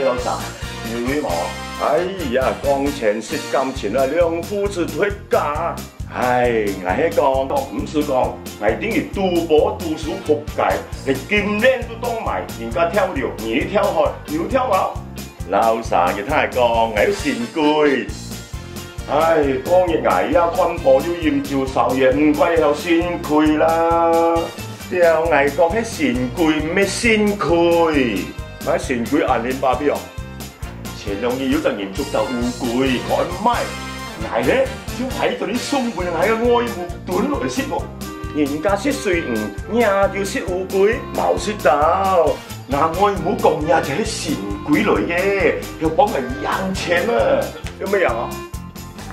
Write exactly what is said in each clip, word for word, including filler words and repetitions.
老師，你有無？哎呀，講錢食感情啊，兩父子都係假。哎，𠊎係講，毋使講，𠊎等於賭博賭輸仆街，連金鏈都當賣，人家跳樓，你去跳海，你有跳無？老師，佢太講，𠊎有神龜。哎，講日𠊎也看破又飲酒燒煙，毋怪有神龜啦。 笑𠊎講係神龜，毋係神龜。買神龜恁樣芭比哦。前兩日有隻人捉到烏龜，講愛賣，𠊎呢就買到你送分𠊎个外母燉來食哦。人家食水魚，若就食烏龜，無食到。𠊎外母講若就係神龜來个，要幫𠊎贏錢啊，有無啊？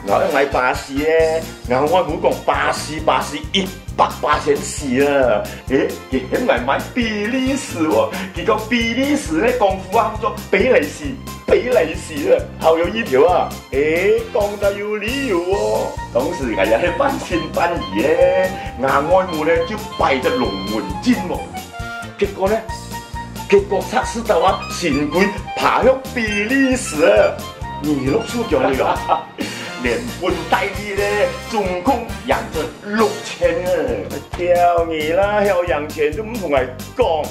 然後𠊎巴西誒，𠊎外母講巴西，巴西一百巴仙死啊！誒，佢喊𠊎買比利時哦，佢講比利時呢，廣府話叫做比利時，比利時啊，好有意頭啊！誒，講得有理由哦。當時𠊎也係半信半疑誒，𠊎外母呢就擺隻龍門陣哦。 結果呢？結果測試到啊，神龜爬向比利時啊，你落手腳了啊，連本帶利呢，總共贏咗六千啊！屌你啦，曉贏錢都毋同𠊎講。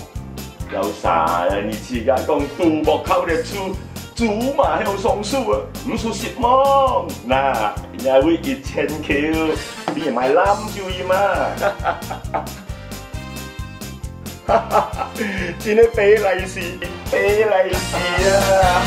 老師，你自家講賭博靠得住，豬嘛曉上樹啊，毋使失望。那，也會一千Q，你買攬就贏嘛。 真个飛來死，飛來死啊！